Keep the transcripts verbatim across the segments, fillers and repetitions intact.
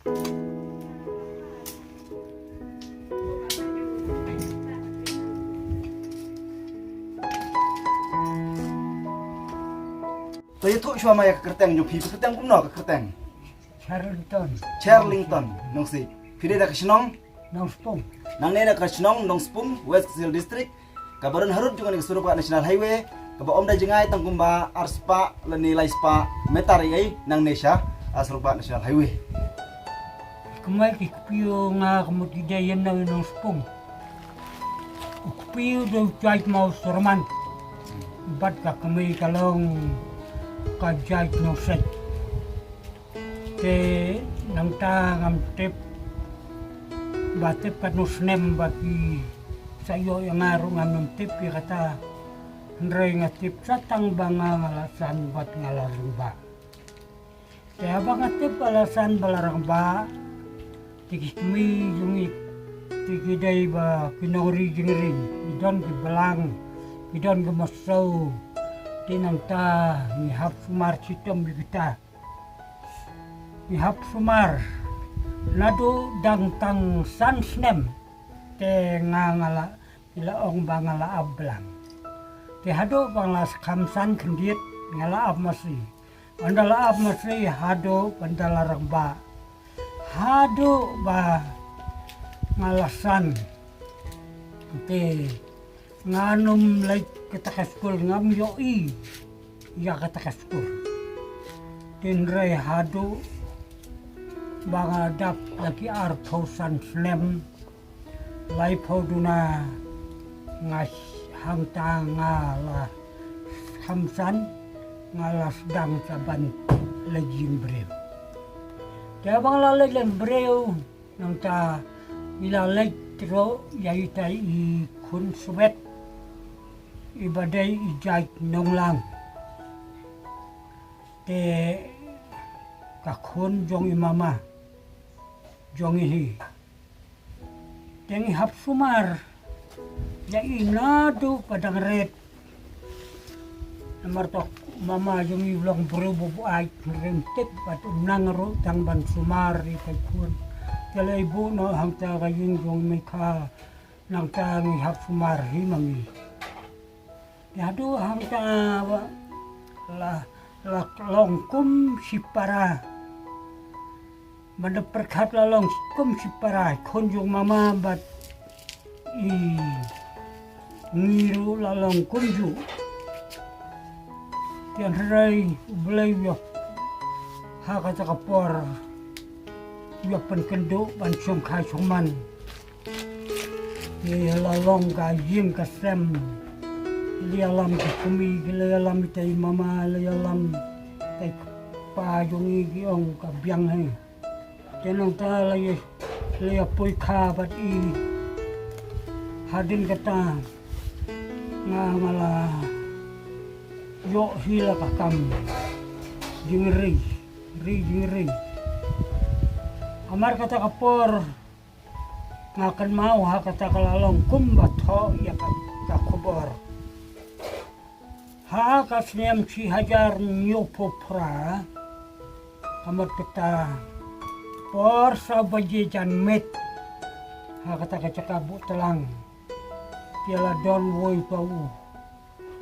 To ïathuh shuwa ma ïa ka kyrteng jong phi, ka kyrteng kumno ka kyrteng? Charlington. Charlington Nongsiej. Phi dei da ka shnong? Nongspung. Nangne na ka shnong Nongspung, West Khasi Hills District, kaba don harud jong kane ka surok bah National Highway, kaba ym da jngai tang kumba ar spah lane lai spah meter ei ei nangne sha, ah, surok bah National Highway. Kmie ki kpie nga ka mut ki dei ïa na Nongspung. U kpie u dei u Jaid Mawsyrman. Bad ka kmie ka long ka Jaid Nongsiej. Te nangta ngam tip ba tip katno snem ba ki sa ïoh ïa nga ruh ngam tip ïa kata. Hynrei nga tip sa tang ba nga, nga la san bad nga la rangbah. Te haba nga tip ba la san bad la rangbah, te ki kmie jong ngi te ki dei ba ki nongri jingri, ki don ki balang, ki don ki masew. Te nangta ngi hap sumar shitom ïa kita. Ngi hap sumar naduh dang tang san snem te nga, nga la, ngi la ong ba nga la ap blang. Te haduh ba nga la kham san khyndiat nga la ap masi. Ynda la ap masi haduh ba ynda la rangbah. Haduh ba nga la san. Te ngan ym leit kata ka skul, ngam ïohi ïa kata ka skul. Hynrei haduh ba nga dap la ki arphew san snem, laiphew duna nga s-, hangta nga la kham san, nga la sdang sa ban leit jingbriew. Te ba nga la leit jingbriew, nangta ngi la leit ruh ïa ita i khun swet iba dei i Jaid Nonglang. Te ka khun jong i mama jong i hi. Te ngi hap sumar ïa i naduh ba dang rit. Namar to mama jong i u long briew ba buaid, hynrei ym tip bad u nang ruh tang ban sumar ïa ka khun. Te la i buh noh hangta ka ïing jong i Meikha, nangta ngi hap sumar hi ma ngi. Te haduh hangta ba la, la long kum shipara. Ban da pyrkhat la long kum shipara, khun jong mama bad i ngi ruh la long kumjuh. Te hynrei U Blei u ïoh ha kata ka por u ïoh pynkynduh ban shongkha shongman. Te la long ka ïing ka sem. La ïalam ki kmie, la ïalam ita i mama, la ïalam ita i kpa jong i, ki ong ka biang hi. Te nangta la ïa, la ïa poi kha bad i. Hadien kata nga, nga la ïoh hi la ka kam jingri, ri jingri. Hamar kata ka por nga kynmaw ha kata ka la long kumba thoh ïa ka, ka khubor. Ha ka snem shi hajar hynñiewphew phra, ka mut kata por saw baje janmiet, ha kata ka jaka buh tlang, te la don wei pa u,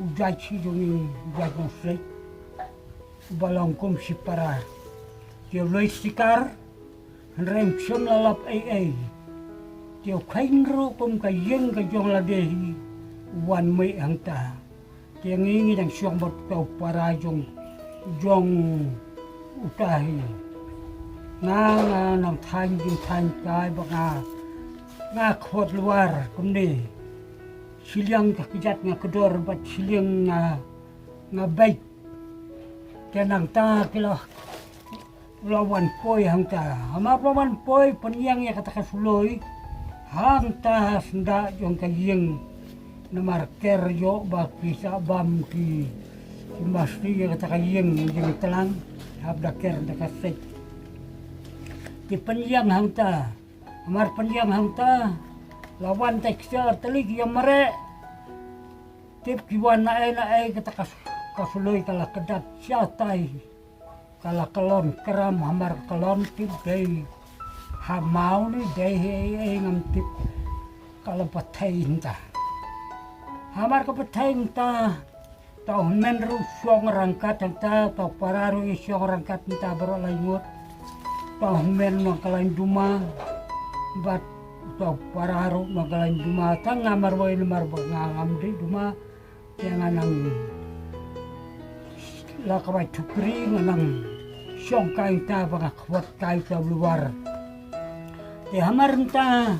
u jait shi jong ngi, u jait Nongsiej, uba long kum shipara. Te u leit shikar, hynrei ym shym la lap ei ei. Te u kheiñ ruh kum ka ïing ka jong lade hi, u wan mih hangta. Te ngi, ngi dang shong bad uta u para jong, jong uta hi. Nga, nga nang thaiñ jingthaiñ kai ba nga, nga khot luar kumne. Shiliang ka kjat nga kdor bad shiliang nga, nga beit. Te nangta ki la, la wan poi hangta. Hamar la wan poi pynïeng ïa kata ka suloi hangta ha syndah jong ka ïing. Namar ker ïoh ba ki sah bam ki, ki masi ïa kata ka ïing, ïing tlang, hap da ker da ka sek. Ki pynïeng hangta. Hamar pynïeng hangta, la wan ta ki sha artylli ki ïa mareh. Tip ki wan na ei na ei kata ka, ka suloi ka la kdat sha tai. Ka la kyllon kram, hamar kyllon tip dei Ha maw ni dei hi ei ei ngam tip. Ka la pathai hynta. Hamar ka pathai hynta. Tau hynmen ruh shong rangkat hynta, tau para ruh i shong rangkat hynta baroh lai ngut. Tau hynmen nong ka lain duma. Bad tau para ruh nong ka lain duma. Tang nga marwei namar ba nga ngam dei duma. Te nga nang la ka bai thukri nga nang shong kai ta ba nga khwat kai ta luar. Te hamar nta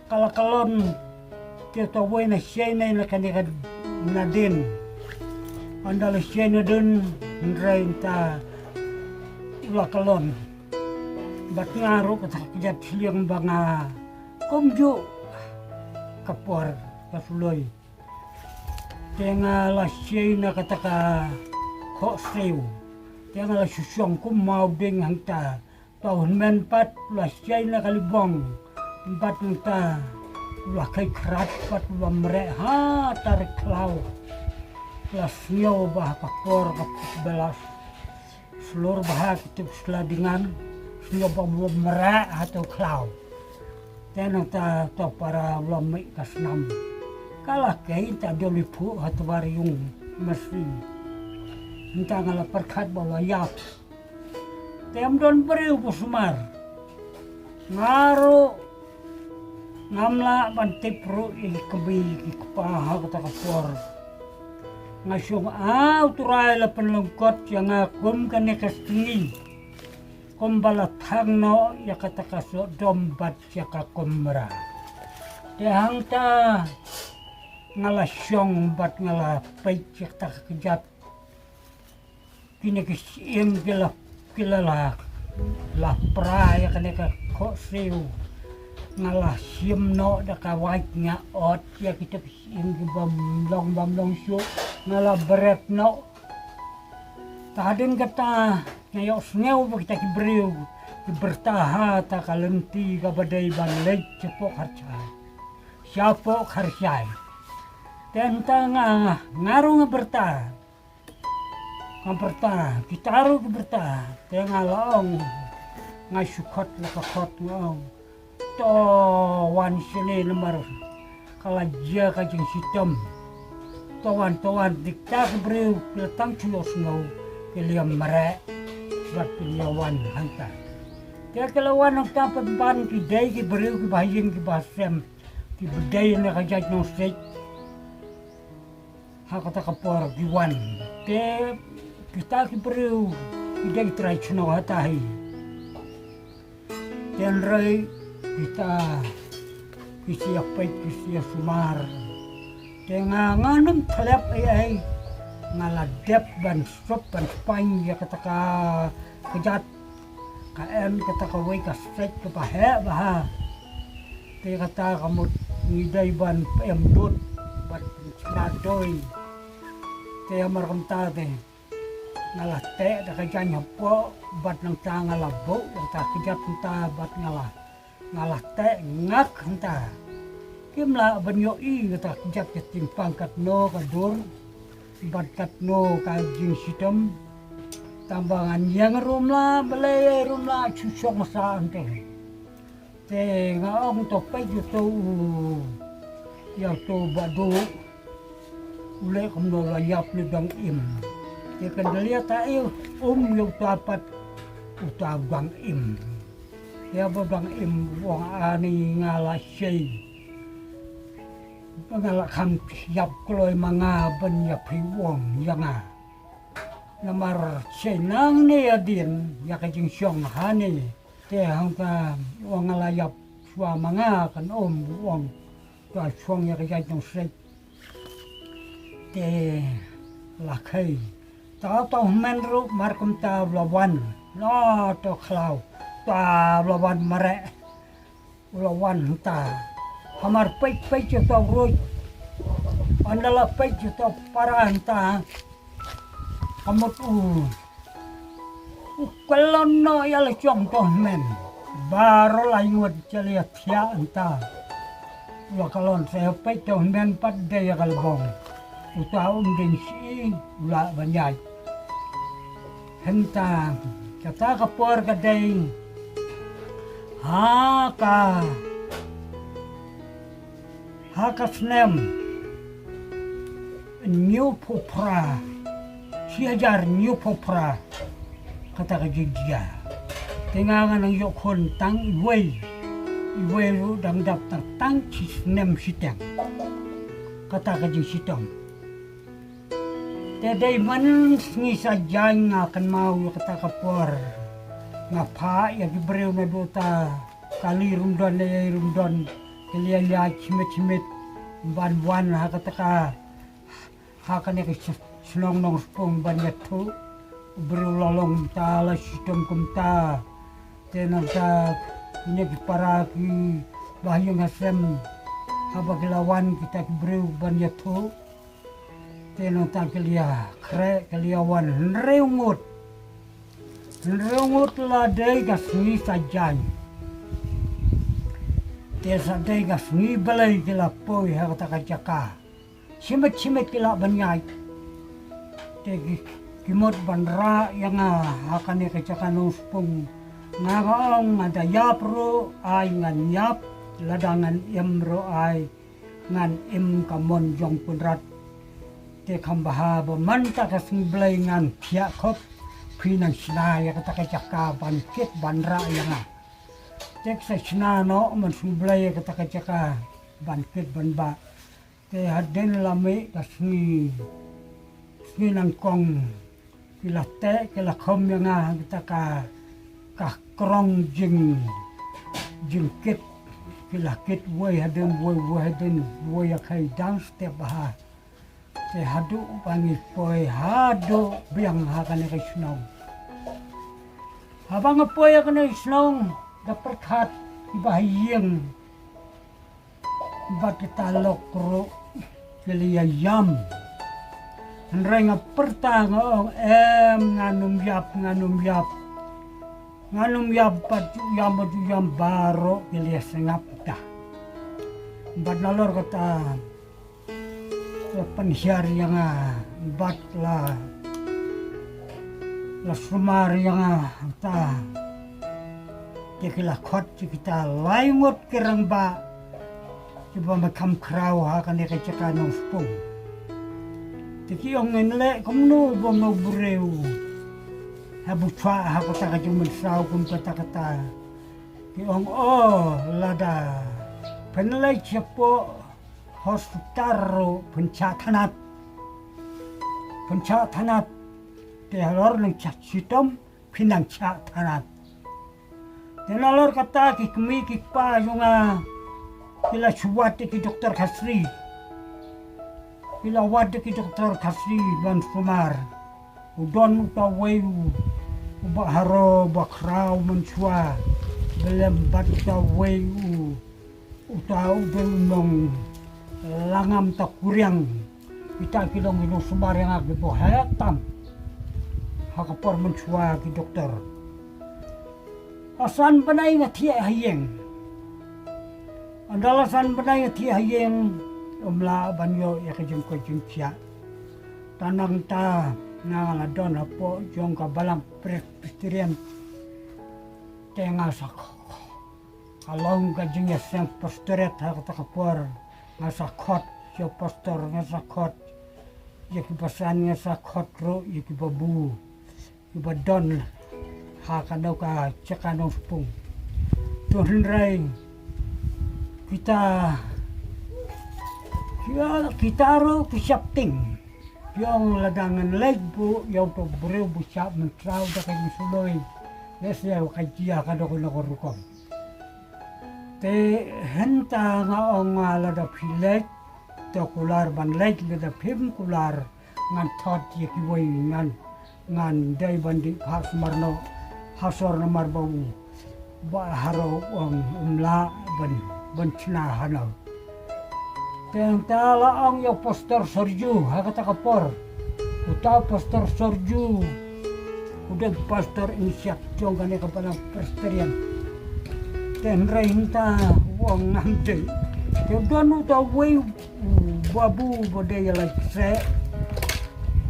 ka la kalon te ta wei na shei na na kane ka nadin. Anda la shei na dun nrai nta la kalon. Bat nga ru ka tak jat liang ba nga kumju ka por ka suloi. Te nga la shei na kata ka khoh sriu. Te nga la shushong kum mau ding hangta. Tau hynmen pat la shei na ka libong. Bat hangta la kai khrat pat la mreh ha tarik khlaw. La sngew ba ha ka por ka belas. Slur bha ki tip sla dingan, sla ba mreh ha to khlaw. Te nang ta to para lom mei ka snam. Ka la kei ta doli phu ha to bar yung masi. Nta nga la perkhat ba la yap. Te am don briew bu sumar. Nga ruh ngam lah ban tip ruh ïa ki kmie ki kpa ha kata ka por. Nga shong au Trai la pynlyngkot ïa nga kum kane ka sngi. Kum ba la thang noh ïa kata ka soh dom bad ïa ka kumra. Te hangta nga la shong bad nga la peit ïa kata ka kjat. Kine ki syiem ki la, ki la la, la pra ïa kane ka khoh siew. Nga la shim noh da ka wait nga ot ïa kita ki syiem ki bym long bym long shuh. Nga la bret noh. Ta hadien kata nga ïohsngew ba kita ki briew ki byrta ha ta ka lynti kaba dei ban leit shapoh kharshai. Shapoh kharshai. Te nta nga, nga ruh nga byrta. Nga byrta, kita ruh ki byrta. Te nga la ong, nga shu khot la ka khot nga ong. To wan shane namar ka la jia ka jingshitom. To wan, to wan, dik ta ki briew ki la tang shu ïohsngew ki la ïa mareh bad ki la ïa wan hangta. Te ki la wan hangta pat ban ki dei ki briew kiba ha ïing kiba ha sem kiba dei na ka jait Nongsiej. Ha kata ka por ki wan. Te kita ki briew ki dei trai shnong hata hi. Te hynrei kita ki sia peit ki sia sumar. Te nga ngam thlep ei ei. Nga la dep ban sop ban spaiñ ïa kata ka kjat. Ka em kata kawei ka sek kaba heh bha. Te kata ka mut ngi dei ban pyndonkam bad pynshna doi. Te hamar kumta te nga la teh da ka jaiñ hapoh bad nangta nga la buh da ka kjat nangta bad nga la, nga la teh ngak nangta. Kim lah ban ïohi kata ka kjat ka timpang katno ka dur bad katno ka jingshitom. Tang ba ngan ïeng ruh mla, balei ruh mla shu shong sa hangte. Te nga ong to peit ïa uto u, ïa uto u Bah Duh. U leh kumno la ïap ne dang im. Te ka dei ïa ta ïa um ïa uta pat uta u dang im. Ïa ba dang im u ong ani nga la shei. Ba nga la kham ïap kloi ma nga ban ïa phi u ong ïa nga. Namar shei nangne ïa dien ïa ka jingshong hangne. Te hangta u ong nga la ïap shuwa ma nga kan um u ong. Ka shong ïa ka jait Nongsiej. Te la khei. Ta ta hynmen ruh mar kumta u la wan. Na to khlaw. Ta u la wan mareh. U la wan hangta. Hamar peit peit ïa uta u ruh. Ynda la peit ïa uta u para hangta. Ka mut u, u kyllon noh ïa la shong to hynmen. Baroh lai ngut sha la ïa thiah hangta. U la kyllon sha peit to hynmen pat dei ïa ka lbong. Uta um dei shi u lah ban ïaid. Hangta kata ka por ka dei Ha ka, ha ka snem hynñiewphew phra, shi hajar hynñiewphew phra, kata ka jingjia. Te nga nga nang ïoh khun tang iwei, iwei ruh dang dap tang tang shi snem shiteng. Kata ka jingshitom. Te dei man sngi Saitjaiñ nga kynmaw ïa kata ka por. Nga phah ïa ki briew naduh ta kali Rymdon, ïa Rymdon, ki la ïaid shimit shimit ban wan ha kata ka, ha kane ka sh-, shnong Nongspung ban ïathuh. Briew la long kumta, la shitom kumta. Te nangta kine ki para ki bahaïing hasem, haba ki la wan kita ki briew ban ïathuh. Te nangta ki la ïakhreh, ki la ïawan hynriew ngut. Hynriew ngut la dei ka sngi Saitjaiñ. Te sa dei ka sngi Blei ki la poi ha kata ka jaka. Shimit shimit ki lah ban ïaid. Te ki, ki mut ban rah ïa nga ha kane ka jaka Nongspung. Nga nga ong nga da ïap ruh ai ngan ïap, lada ngan im ruh ai ngan im, ka mon jong Kynrad. Te kham bha ba mynta ka sngi Blei ngan thiah khop, phi nang shna ïa kata ka jaka ban kit ban rah ïa nga. Te ka sa shna noh man sngi Blei ïa kata ka jaka ban kit ban bah. Te hadien la mih ka sngi, sngi nyngkong, ki la teh, ki la khum ïa nga ha kata ka, ka krong jing, jingkit, ki la kit wei hadien wei, wei hadien wei, ïa ka dang step bha. Te haduh ba ngi poi haduh biang ha kane ka shnong. Haba nga poi ha kane ka shnong, da pyrkhat ki bahaïing bad kita lok ruh ki la ïam. Hynrei nga pyrta nga ong em, ngan ym ïap, ngan ym ïap. Ngan ym ïap, bad ju ïam, bad ju ïam baroh ki la sngap ta. Bad nalor kata la pynhiar ïa nga bad la, la sumar ïa nga ta. Te ki la khot ïa kita lai ngut ki rangbah kiba me kham khraw ha kane ka jaka Nongspung. Te ki ong ngin leh kumno ba mo briew ha butwa ha kata ka jingmynsaw kum kata kata. Ki ong o, lada pynleit shapoh hospital ruh pynshah thanat. Pynshah thanat. Te halor nang shah shitom pynang shah thanat. Te nalor kata ki kmie ki kpa jong nga ki la shu wad ïa ki doktor khasi. Ki la wad ïa ki doktor khasi ban sumar. U don uta uwei u, u bah Haro ba khraw mynshuwa. Bad lem bad uta uwei u, uta u dei u nong Langam Takuriang. Kita ki long ki nongsumar ïa nga kiba heh tam ha ka por mynshuwa ki doktor. La san bnai nga thiah ha ïing. Ynda la san bnai nga thiah ha ïing, ym lah ban ïoh ïa ka jingkoit jingkhiah. Te nangta nga la don hapoh jong ka balang Presbyterian. Te nga sa, ka long ka jingïaseng pastorate ha kata ka por. Nga sa khot ïa u pastor, nga sa khot ïa ki basan, nga sa khot ruh ïa ki babu kiba don ha kano ka jaka Nongspung. To hynrei kita, kita, kita ruh ki sheptieng. Ki ong lada ngan leit buh ïa uto u briew ba shah mynsaw da ka jingsuloi, lehse ka jia ka dei kano ka rukom. Te hynta nga ong nga, lada phi leit to kular ban leit, lada phim kular ngan thot ïa kiwei, ngan, ngan dei ban dih phah sumar noh ha sor namar ba u bah Haro u ong um lah ban, ban shna hano. Te hynta la ong ïa u Pastor Sorju ha kata ka por. Uta u Pastor Sorju u dei pastor insiat jong kane ka balang Presbyterian. Te hynrei hynta u ong ngam dei. Te u don uta uwei u babu ba dei ïa la kseh,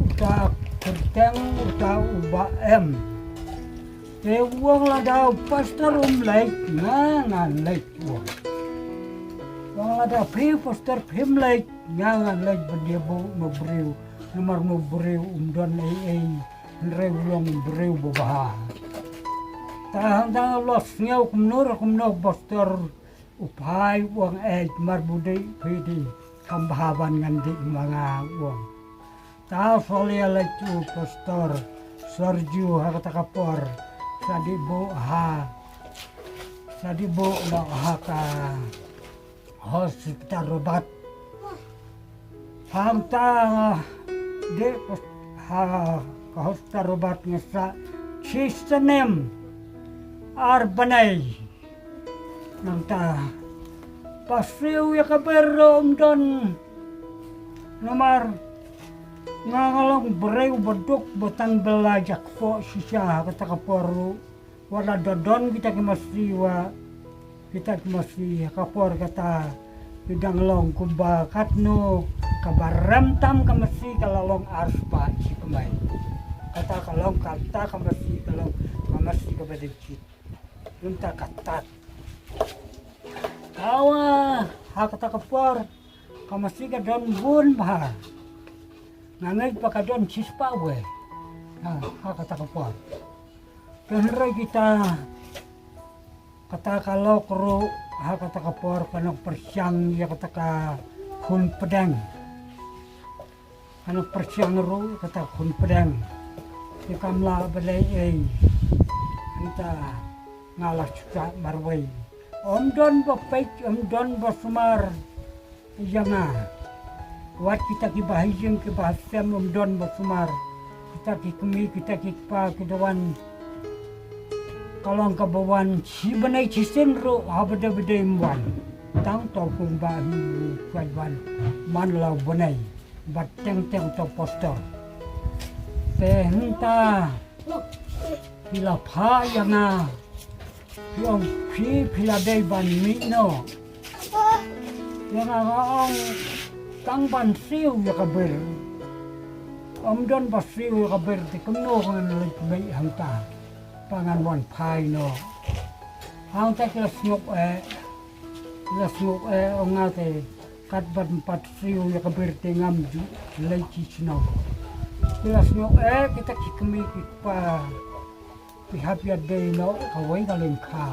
uta kyrteng uta u Bah Em. Te u ong lada u pastor um leit, nga ngan leit, u ong. U ong lada phi u pastor phim leit, nga ngan leit ban ïa buh ma u briew, namar ma u briew um don ei ei, hynrei u long u briew babha. Te hangta nga la sngew kumno re kumno u pastor u phai, u ong, eh, mar ba u dei phi dei, kham bha ban ngan dei ma nga, u ong. Te shu leit u pastor Sergio ha kata ka por, sa dei buh ha, sa dei buh noh ha ka hospital Robert. Hangta dei ha ka hospital Robert nga sah shi snem ar bnai. Nangta ba siew ïa ka ber ruh um don. Namar nga nga long briew ba duk ba tang ba la jah kpoh shisha ha kata ka por ruh. Wat la da don kita ki masi, wa kita ki masi ha ka por kata ki dang long kumba katno, kaba rem tam ka masi ka la long ar spah shi kamai. Kata ka long, kata ka masi ka long ka masi kaba dei jit. Nangta kata, hawa, ha kata ka por ka masi ka don bun bha. Nga ngeit ba ka don shi spah wei. Ha, ha kata ka por. Te hynrei kita, kata ka lok ruh ha kata ka por ka nang pyrshang ïa kata ka khun pdeng. Ka nang pyrshang ruh ïa kata ka khun pdeng. Te kam lah ba leh ei. Hangta nga la shu sah marwei. Um don ba peit, um don ba sumar ïa nga. Wat kita kiba ha ïing kiba ha sem um don ba sumar. Kita ki kmie, kita ki kpa ki da wan. Ka long kaba wan shi bnai shisien ruh haba dei ba dei ym wan. Tang to kumba hi u kwai wan man la u bnai. Bad teng teng to pastor. Te hangta phi la phah ïa nga. Phi ong phi, phi la dei ban mih noh. Ïa nga nga ong tang ban siew ïa ka ber. Um don ba siew ïa ka ber te kumno ngan leit mih hangta. Ba ngan wan phai noh. Hangta ki la sngewbha eh. Ki la sngewbha eh, ong nga te kat ban pat siew ïa ka ber te ngam ju leit shisha noh. Ki la sngewbha eh, kita ki kmie ki kpa. Phi hap ïa dei noh kawei ka lyngkha.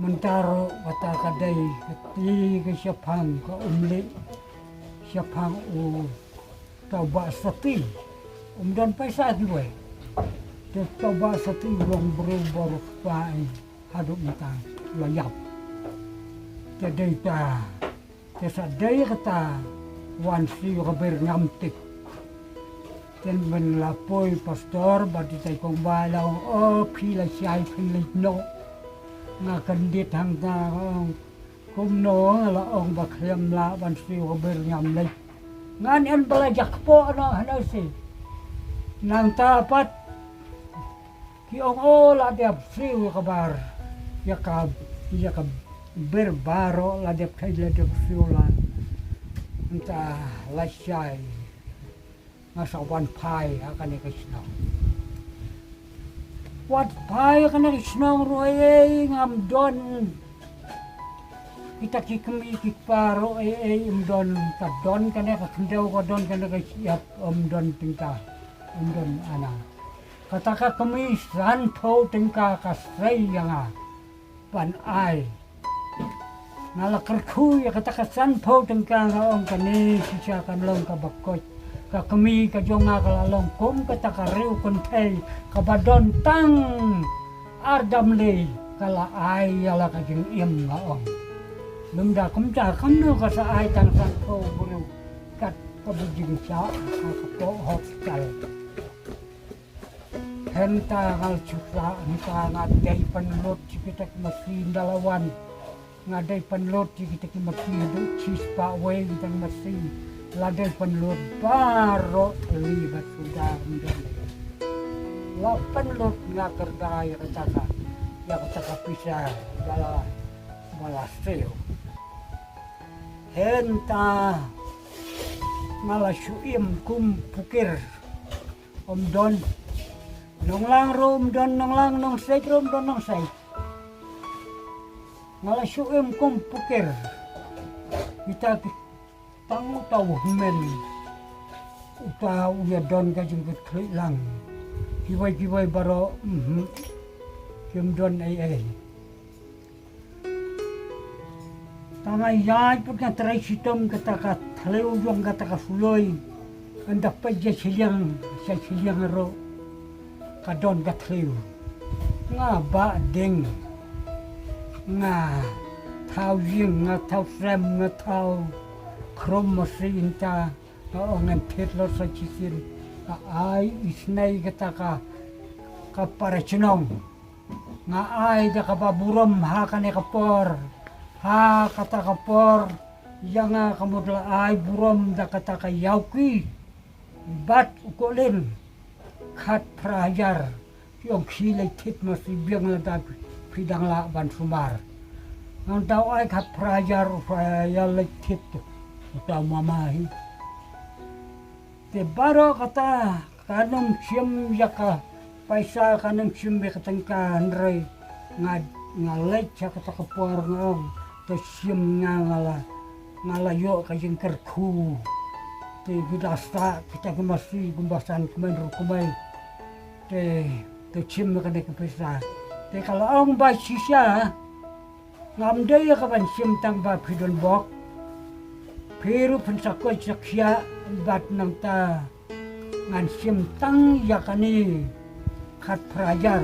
Mynta ruh kata ka dei kati ka shaphang ka um leh shaphang u tau ba sati. Um don paisa kiwei. Te tau ba sati u long briew baroh kpa, eh, haduh mynta la ïap. Te dei ta Te sa dei kata wan siew ka ber ngam tip. Te ban la poi pastor bad i tai kong ba la ong, o phi la shai phin leit noh. Nga kyndit hangta, ong kumno nga la ong ba khlem lah ban siew ka ber ngam leit. Ngan ïa ba la jah kpoh noh hano si. Nangta pat ki ong, o la dep siew ïa ka ber, ïa ka, ïa ka ber baroh la dep, kai la dep siew la. Nta la shai. Nga sa wan phai ha kane ka shnong. Wan phai ha kane ka shnong ruh ei ei ngam don. Kita ki kmie ki kpa ruh ei ei um don, ka don kane ka khyndew, ka don kane ka shyiap, um don tyngka. Um don ana. Kata ka kmie sanphew tyngka ka sei ïa nga ban ai. Nga la kyrkhu ïa kata ka sanphew tyngka, nga ong kane shisha kan long kaba koit. Ka kmie ka jong nga ka la long kum kata ka riew kynthei kaba don tang ar damlei, ka la ai ïa la ka jingim, nga ong. Lymda kumta kumno ka sa ai tang sanphew briew kat kaba jingshah ha ka poh hospital. Hynta nga la shu sah, hynta nga dei pynlut sha kita ki masi ynda la wan. Nga dei pynlut sha kita ki masi haduh shispah wei kita ki masi. La dei pynlut baroh tylli bad suda ym don. La pynlut nga kyrda ïa kata ka, ïa kata ka pisa ba la, ba la siew. Hynta nga la shu im kum pukir. Ym don. Nonglang ruh ym don nonglang, nongseit ruh ym don nongseit. Nga la shu im kum pukir. Kita ki tang uta u hynmen. Uta u ïa don ka jingkitkhlieh lang. Kiwei kiwei baroh, mhm. Kim don ei ei. Tang ïaid pat nga trei shitom kata ka thliew jong kata ka suloi. Ynda peit sha shiliang, sha shiliang ruh ka don ka thliew. Nga bah ding. Nga thaw ïing, nga thaw sem, nga thaw khrum masi ynta. Nga ong ngan thied lut sa shisien. Nga ai isynei kata ka, ka para chnong. Nga ai da kaba burom ha kane ka por. Ha kata ka por. Ïa nga ka mut la ai burom da kata ka ïawki. Bad u kolin. Khatphra hajar. Ki ong khie leit thied masi biang lada phi dang lah ban sumar. Ngan tau ai khatphra hajar u ïa leit thied tu. Uta u mama hi. Te baroh kata, kan ym shim ïa ka paisa, kan ym shim ïa ka tyngka, hynrei nga, nga leit sha kata ka por nga ong, te shim nga, nga la, nga la ïoh ka jingkyrkhu. Te ki da sah kita ki masi kumba san kmie ruh kmie. Te, te shim ïa kane ka paisa. Te ka la ong ba shisha, ngam dei ïa ka ban shim tang ba phi don bok. Phi ruh phin sa koit sa khiah bad nangta ngan shim tang ïa kane khatphra hajar.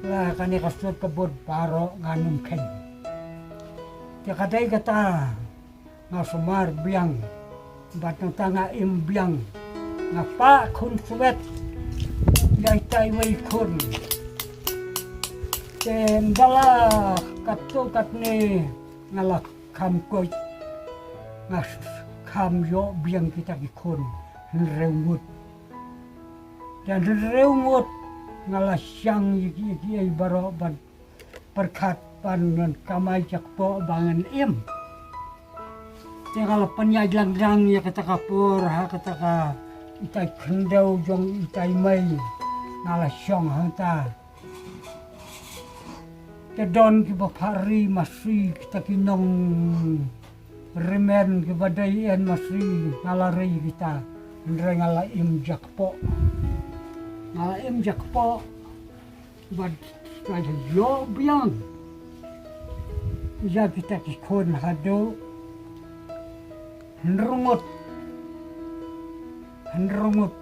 La kane ka sut ka bud baroh ngan ym kheiñ. Te ka dei kata nga sumar biang. Bad nangta nga im biang. Nga pah khun swet ïa itai wei khun. Te ynda la katto katne nga la kham koit. Nga kham ïoh biang kita ki khun hynriew ngut. Te hynriew ngut nga la shang ïa ki, ïa ki ei baroh ban pyrkhat ban, ban kamai jakpoh ba ngan im. Te nga la pynïaid lang dang ïa kata ka por ha kata ka itai khyndew jong itai mei nga la shong hangta. Te don kiba phah ri masi kita ki nongrimen kiba dei en masi nga la ri kita. Hynrei nga la im jakpoh. Nga la im jakpoh. Bad ka ïoh biang ïa kita ki khun haduh hynriew ngut. Hynriew ngut.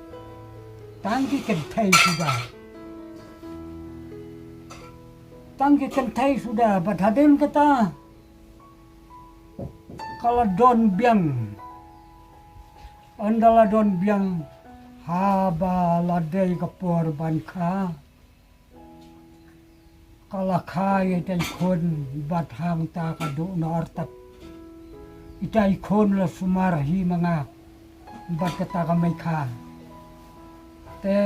Tang ki kynthei suda. Tang ki kynthei suda bad hadien kata ka la don biang. Ynda la don biang haba la dei ka por ban kha. Ka la kha ïa itai khun bad hangta ka duh na artat. Itai khun la sumar hi ma nga bad kata ka mei kha. Te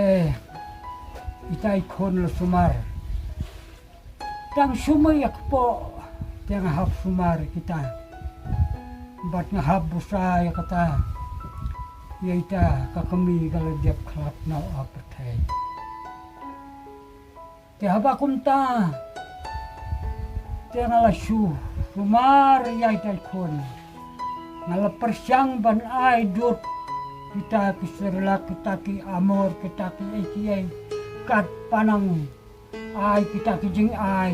itai khun la sumar. Tang sumar ïa kpoh te nga hap sumar kita. Bad nga hap busa ïa kata. Ïa ita ka kmie ka la dep khlad na u pyrthei. Te haba kumta te nga la shu sumar ïa itai khun. Nga la pyrshang ban ai dud kita ki Cerelac, kita ki Amor, kita ki ei ki ei. Kat panang ai kita ki jingai.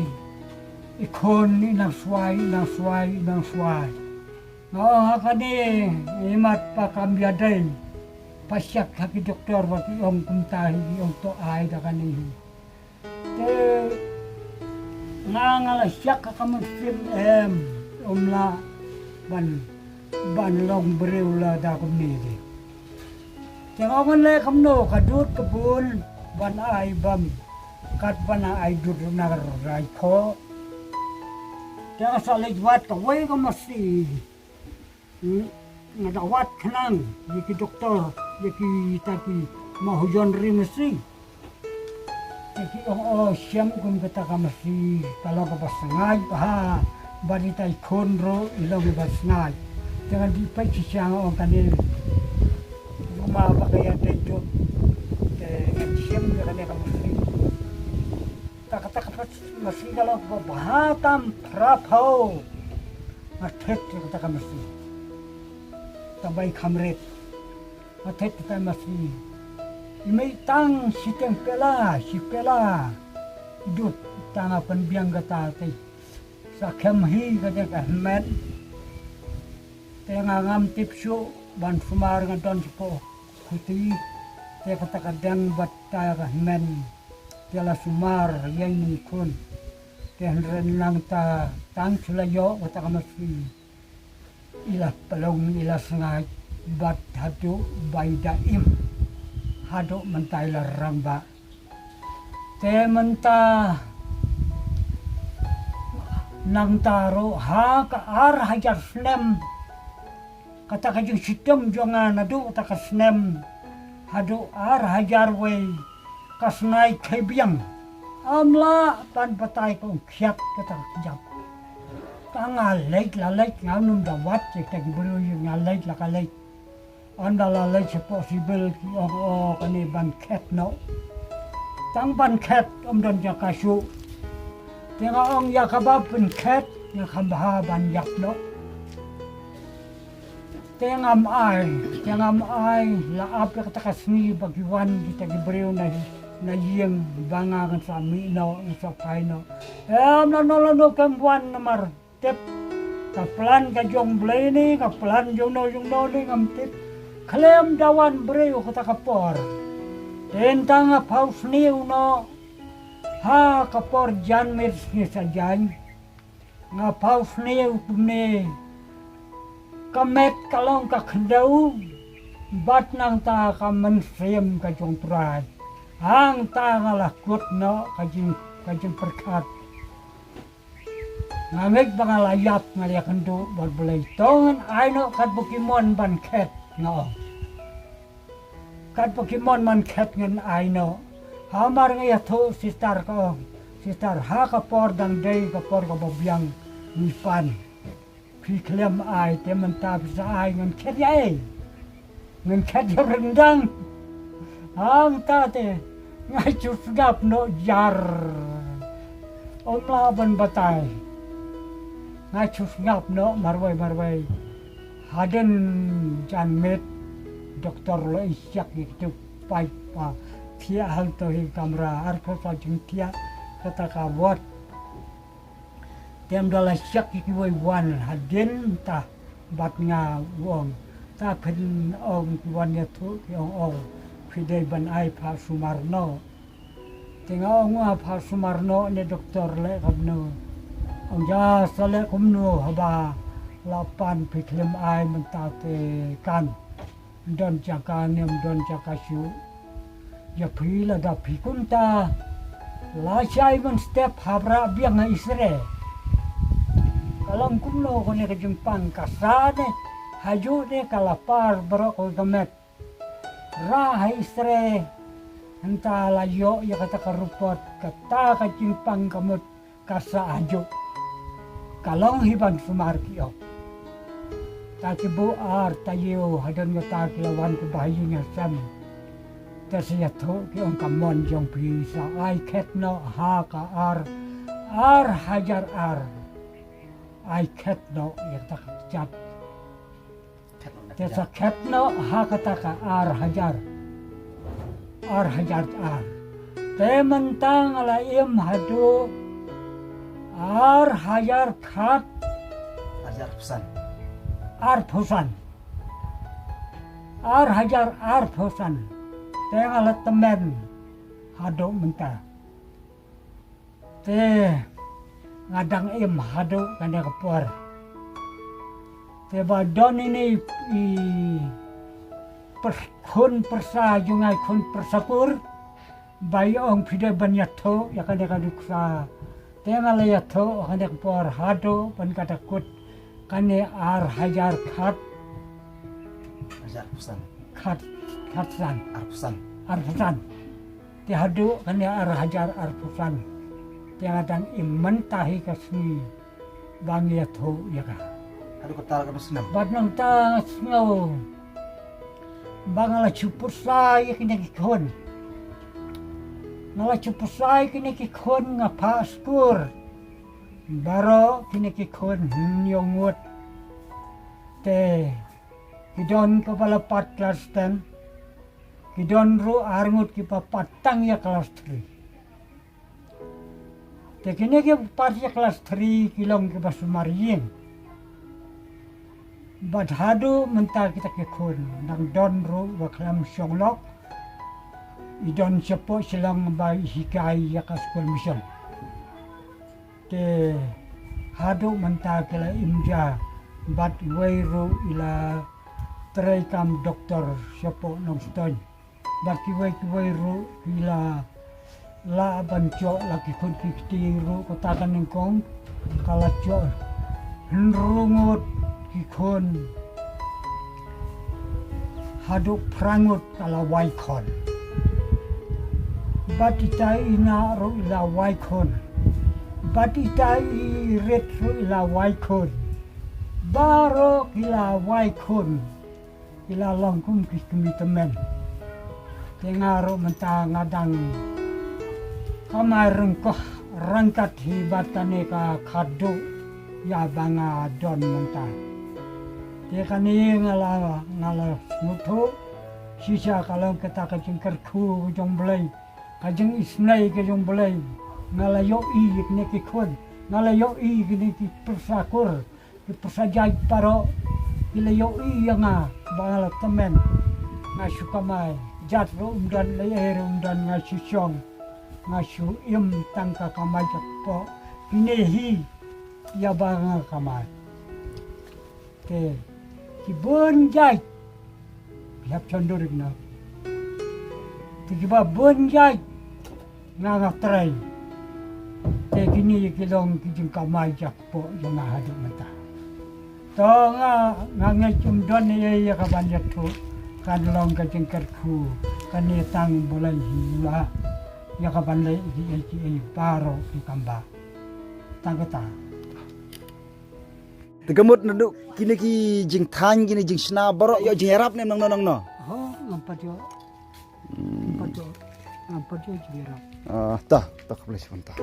I khun i nang swai, i nang swai, i nang swai. Nga ong ha kane, imat pa kam ïadei. Pa shak ha ki doktor ba ki ong kumta hi, ki ong to ai da kane hi. Te nga nga la shak ha ka mynsiem em, um lah ban, ban long briew lada kumne de. Te nga ong leh kumno ka dud ka bun ban ai bam kat ban ai dud na rai pho. Te nga sa leit wad kawei ka masi. Hmm, nga da wad khnang ïa ki doktor, ïa kita ki mahajon ri masi. Te ki ong o shem kum kata ka masi ka long kaba sngaid bha. Bad itai khun ruh i long iba sngaid. Te ngan dih peit shisha nga ong kane. Kumba ka ïadei dud. Te ngan shem ïa kane ka masi. Kata ka masi ka long ba bha tam phra phew. Nga thied ïa kata ka masi. Tang bai kham rit. Nga thied kata ka masi. I mih tang shiteng pela, shi pela. Dut tang nga pynbiang kata te. Sa khem hi kata ka hynmen. Te nga ngam tip shuh ban sumar, nga don shapoh khuti. Te kata ka deng bad ta ka hynmen. Te la sumar ïa i nongkhun. Te hynrei nangta tang shu la ïoh kata ka masi. I la pynlong, i la sngaid bad haduh ba i da im. Haduh mynta i la rangbah. Te mynta nangta ruh ha ka ar hajar snem. Kata ka jingshitom jong nga naduh kata ka snem haduh ar hajar wei ka snai khie biang. Ym lah ban batai, ka ong khiat kata ka jam. Ka nga leit la leit, nga nym da wad ïa kita ki briew, nga leit la ka leit. Ynda la leit shapoh civil ki ong, o, kane ban khet noh. Tang ban khet ym don jaka shuh. Te nga ong ïa kaba pynkhet nga kham bha ban ïap noh. Te ngam ai, te ngam ai, la ap ïa kata ka sngi ba ki wan kita ki briew na, na ïing ba nga ngan sa mih noh, ngan sa phai noh. Em, lano lano kam wan namar tip. Ka plan ka jong Blei ne, ka plan jong no jong no ne ngam tip. Khlem da wan briew kata ka por. Te tang nga phaw sniew noh. Ha ka por janmiet sngi Saitjaiñ. Nga phaw sniew kumne. Ka met ka long ka khyndew. Bad nangta ka mynsiem ka jong U Trai. Hangta nga la kut noh ka jing, ka jingpyrkhat. Nga ngeit ba nga la ïap, nga la ïakynduh bad U Blei. To ngan ai noh katba ki mon ban khet, nga ong. Katba ki mon ban khet ngan ai noh. Hamar nga ïathuh, sister, ka ong. Sister, ha ka por dang dei ka por kaba biang ngi pan. Phi khlem ai te mynta phi sa ai, ngan khet ïa ei? Ngan khet ïa u ryndang. Hangta te nga shu sngap noh jar. Ym lah ban batai. Nga shu sngap noh marwei marwei. Hadien janmiet doktor la ïa shak ïa kitu paip ba thiah halto hi kamra, arphew saw jingthiah kata ka ward. Te ym da la shak ïa kiwei, wan hadien ta bad nga, u ong, ta phin ong ki wan ïathuh ki ong, ong phi dei ban ai phah sumar noh. Te nga ong, nga phah sumar noh ne doktor, leh kumno? Ong, ïa sa leh kumno haba la pan phi khlem ai mynta te kan. Ym don jaka ne ym don jaka shuh. Ïa phi lada phi kumta la shai mynstep ha Prah biang ha Isre. Ka long kumno kane ka jingpang, ka sah ne hajuh ne ka la par baroh kawei ka met. Rah ha Isre, hangta la ïoh ïa kata ka report, kata ka jingpang ka mut ka sah hajuh. Ka long hi ban sumar, ki ong. Ta ki buh ar taïew, hadien kata ki la wan ki bahaïing hasem. Te sa ïathuh, ki ong, ka mon jong phi sa ai khet noh ha ka ar, ar hajar ar. Ai khet noh ïa kata ka kjat. Te sa khet noh ha kata ka ar hajar. Ar hajar ar. Te mynta nga la im haduh ar hajar khat. Ar hajar arphew san. Arphew san. Ar hajar arphew san. Te nga la tymmen haduh mynta. Te nga dang im haduh kane ka por. Te ba don ine i pyrshah, khun pyrshah jong nga, khun pyrshah kur, ba i ong phi dei ban ïathuh ïa kane ka nuksa. Te nga la ïathuh kane ka por haduh ban kata kut kane ar hajar khat. Hajar arphew san. Khat, khat san. Arphew san. Arphew san. Te haduh kane ar hajar arphew san. Te nga dang im mynta hi ka sngi ba ngi ïathuh ïa ka. Haduh katta ka snem? Bad nangta nga sngew ba nga la shu pyrshah ïa kine ki khun. Nga la shu pyrshah kine ki khun nga phah skur. Baroh kine ki khun hynñiew ngut. Te ki don kiba la pat klas ten. Ki don ruh ar ngut kiba pat tang ïa klas three. Te kine kiba pat ïa klas three ki long kiba sumar ïing. Bad haduh mynta kita ki khun dang don ruh ba khlem shong lok. I don shapoh Shillong ba i hikai ïa ka skul mission. Te haduh mynta ki la im ja bad iwei ruh i la trei kam doktor shapoh Nongstoiñ. Bad kiwei kiwei ruh ki la lah ban choh la ki khun ki kti ruh kata ka nyngkong ka la choh hynriew ngut ki khun haduh phra ngut ka la wai khon. Bad ita i nah ruh i la wai khon. Bad ita i rit ruh i la wai khon. Baroh ki la wai khon. Ki la long kum ki kmie tymmen. Te nga ruh mynta nga dang kamai ryngkoh ryngkat hi bad kane ka khadduh ïa ba nga don mynta. Te kane nga la, nga la sngewthuh shisha ka long kata ka jingkyrkhu ka jong U Blei, ka jingisynei ka jong U Blei. Nga la ïohi ïa kine ki khun, nga la ïohi ïa kine ki pyrsa kur, ki pyrsa jait baroh ki la ïohi ïa nga ba nga la tymmen. Nga shu kamai, jat ruh ym don, lehei ruh ym don, nga shu shong, nga shu im tang ka kamai jakpoh. Kine hi ïa ba nga kamai. Te ki bun jait ki hap shon dur ki na. Te kiba bun jait nga nga trei. Te kine ki long ki jingkamai jakpoh jong nga haduh mynta. To nga, nga ngeit ym don ei ei ïa ka ban ïathuh, kan long ka jingkyrkhu kane tang U Blei hi u la ïa ka ban leh kiei kiei baroh ki kam ba. Tang kata. Te ka mut naduh kine ki jingthaiñ, kine jingshna baroh ïoh jingïarap ne nongno nongno? Ho, ngam pat ïoh. Ngam pat ïoh. Ngam pat ïoh jingïarap. Ah, ta, ta khublei shibun ta.